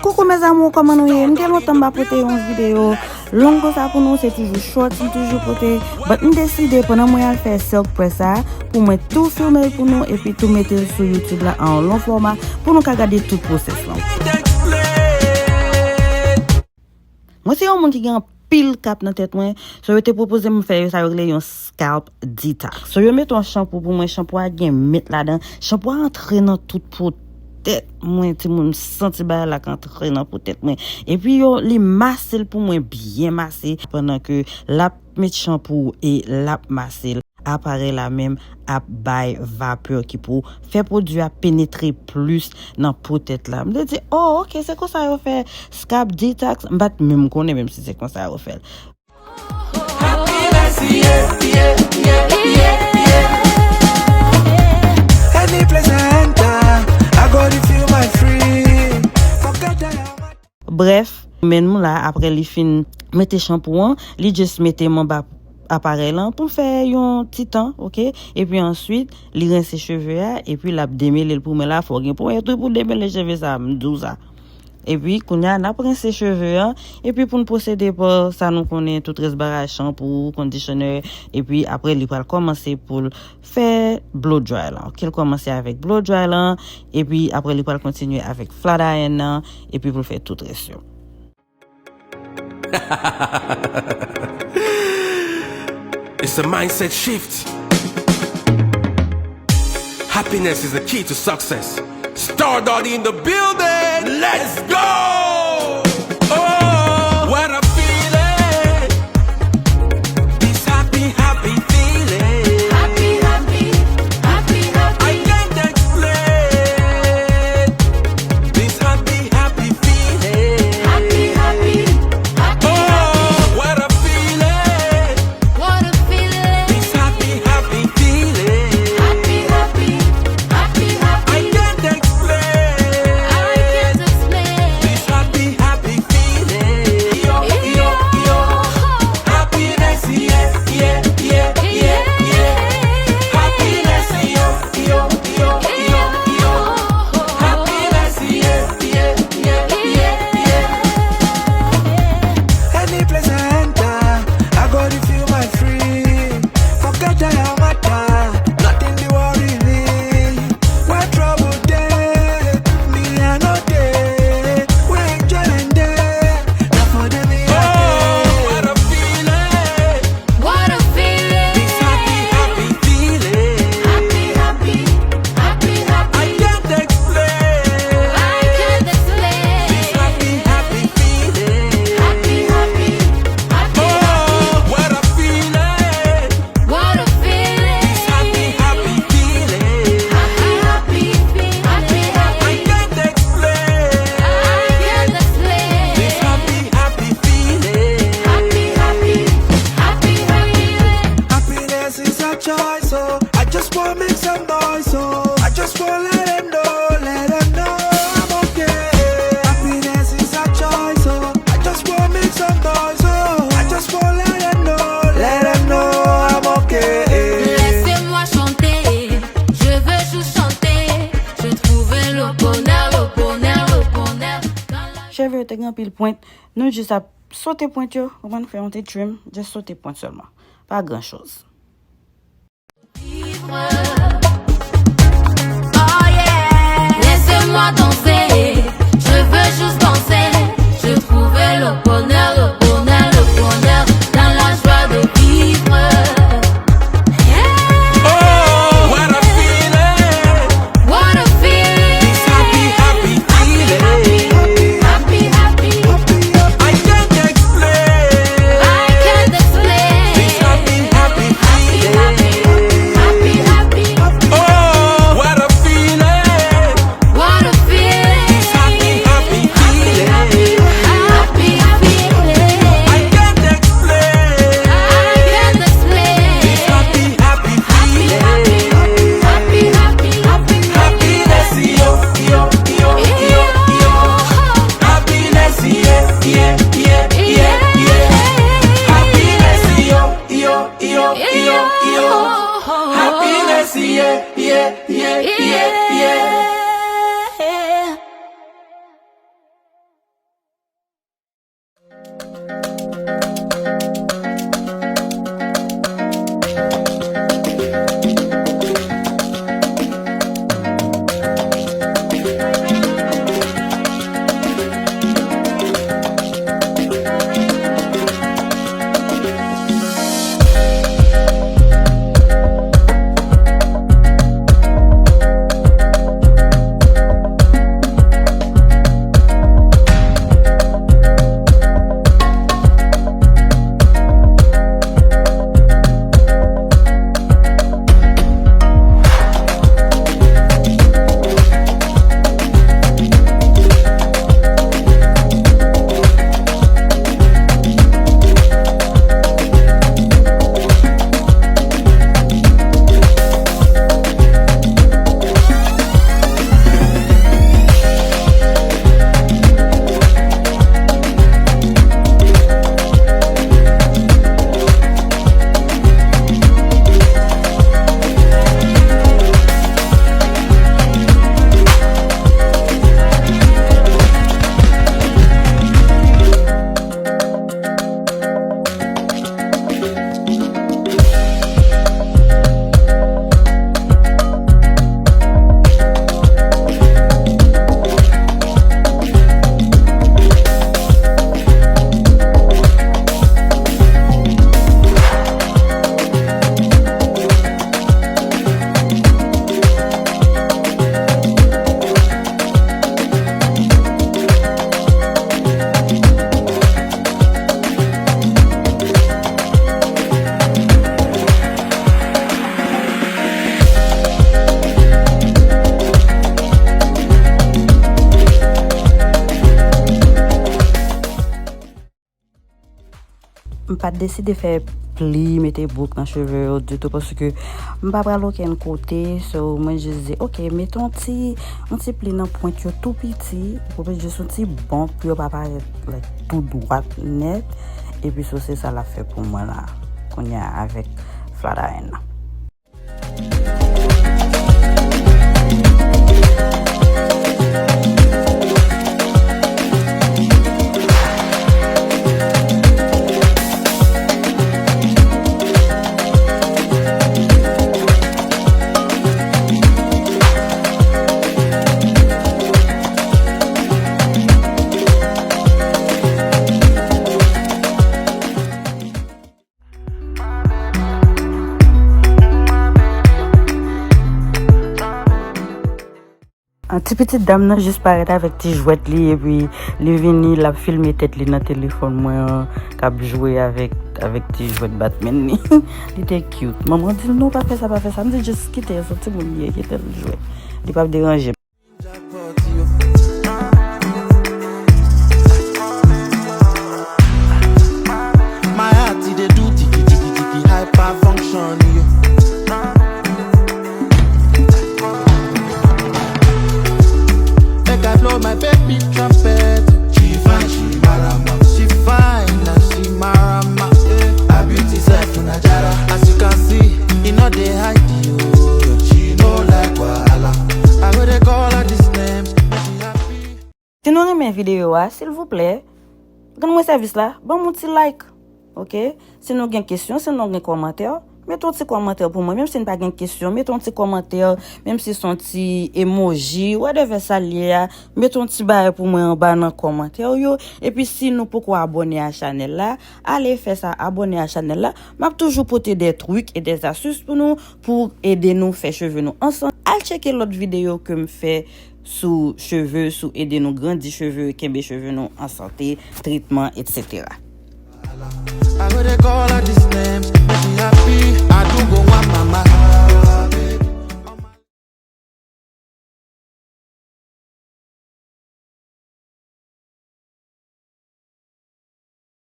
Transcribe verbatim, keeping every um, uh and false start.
Coucou mes amours, kòman nou ye? M gen lontan m pa pote yon videyo long konsa pou nou, se toujou short m toujou pote. But m deside pandan mwen al fè silk press sa, pou mwen tou filme l pou nou epi tou mete l sou YouTube la an long fòma pou nou ka gade tout pwosès lan. Mwen se yon moun ki gen anpil kap nan tèt mwen, so yo te pwopoze m fè sa yo rele yon scalp detox. So yo mete yon shampoo pou mwen, shampoo a gen mint ladan, shampoo a antre nan tout po tèt mwen, timoun, m santi bagay la k antre nan po tèt mwen. Epi yo, li mase l pou mwen, byen mase, pandan ke l ap met shampoo e l ap mase l, aparèy la menm ap bay vapè ki pou fè pwodui a penetre plis nan po tèt la. M te di, oh, ok, se konsa yo fè scalp detox. M pa t menm konnen menm si se konsa yo fè l. Happiness, yeah, yeah, yeah, yeah, yeah. Any place I enter, I go to feel my free. Forget I am a Bref, men nou la, apre li fin mete shampoo an, li just mete m anba aparèy lan pou m fè yon ti tan, ok? Epi answit, li rense cheve a, epi l ap demele l pou mwen la, fò w gen ponyèt wi pou demele cheve sa, m di w sa. Epi, kounye a, n ap rense cheve an, epi pou n pwosede pa sa nou konnen tout rès bagay, shampoo, conditioner, epi apre li pral kòmanse pou l fè blow dry lan, ok? L kòmanse avèk blow dry lan, epi apre li pral kontinye avèk flat iron nan, epi pou l fè tout rès yo. It's a mindset shift. Happiness is the key to success. Star Daddy in the building. Let's go. Oh, what a feeling. This happy, happy feeling. Happy, happy, happy, happy. I can't explain. This happy, happy feeling. Happy, happy, happy, oh, happy. What a feeling. What a feeling. This happy, happy feeling. Happy, happy, happy, happy. I can't explain. I can't explain. This happy, happy feeling. Yo, yo, yo. Happiness, yeah, yeah, yeah, yeah, yeah. Happiness, yo, yo, yo, yo, yo. Happiness, yeah, yeah, yeah, yeah, yeah. Any place I enter, I go to feel my free. Forget I am a matter, nothing dey worry me. Where trouble dey, me I no dey. Where enjoyment dey, na for there me I dey. Oh, what a feeling. What a feeling. This happy, happy feeling. Happy, happy, happy, happy. I can't explain. I can't explain. This happy, happy feeling. Happy, happy, happy, oh, happy. What a feeling. What a feeling. This happy, happy feeling. Happy, happy, happy, happy. I can't explain. I can't explain. This happy, happy feeling. Happy, happy, happy, happy. Happiness is a choice, so I just wanna make some noise, so I just wanna let them know, let them know I'm okay. Happiness is a choice, so I just wanna make some noise, so I just wanna let them know, let them know I'm okay. Laissez-moi chanter, je veux juste chanter. Je trouve le bonheur, le bonheur, le bonheur dans la Cheve yo te gen anpil pwent, nou jis ap sote pwent yo, konprann, fè yon ti trim, just sote pwent sèlman. Pa gran choz. Vivre. Oh yeah. Laissez-moi danser, je veux juste danser. Je trouve le bonheur, le bonheur, le bonheur dans la joie de vivre. Yeah. Oh, what a feeling. What a feeling. This happy, happy feeling. Happy, happy, happy. I can't explain. I can't explain. This happy, happy feeling. Happy, happy, happy, happy. M pa t deside fè pli, mete bouk nan cheve yo ditou, paske m pa pral okenn kote, so mwen jis di, ok, mete yon ti, yon ti pli nan pwent yo tou piti, pou jis yon ti bon, pou yo pa parèt, like, tou dwat nèt, epi so se sa l ap fè pou mwen la, kounye a avèk flat iron nan. An, ti pitit dam nan jis parèt avèk ti jwèt li, epi li vini, l ap filme tèt li nan telefòn mwen an, k ap jwe avèk, avèk ti jwèt Batman li. Li te cute. Manman di l, "Non, pa fè sa, pa fè sa." M di, "Jis kite l, se yon timoun li ye, kite l jwe. Li p ap deranje m." My heart, it dey do tiki, tiki, tiki, hyperfunction, yo. Make I blow my baby trumpet. She fine, she marama. She fine, and she marama. Yeah. Her beauty self na jara. As you can see, e no dey hide you. She no like wahala. I go dey call her these names, make she happy. Si nou renmen videyo a, silvouplè, rann mwen sèvis la, ban m yon ti like, ok? Si nou gen kesyon, si nou gen kòmantè, mete yon ti kòmantè pou mwen. Menm si n pa gen kesyon, mete yon ti kòmantè, menm si se yon ti emoji, whatever sa l ye a, mete yon ti bagay pou mwen anba nan kòmantè yo. Epi si nou poko abòne a chanèl la, ale fè sa, abòne a chanèl la. M ap toujou pote des trucs et des astuces pou nou, pou ede nou fè cheve nou ansanm. Al tcheke lòt videyo ke m fè sou cheve, sou ede nou grandi cheve, kenbe cheve nou an sante, tretman, et cetera. I go dey call her these names, make she happy. I do go want mama.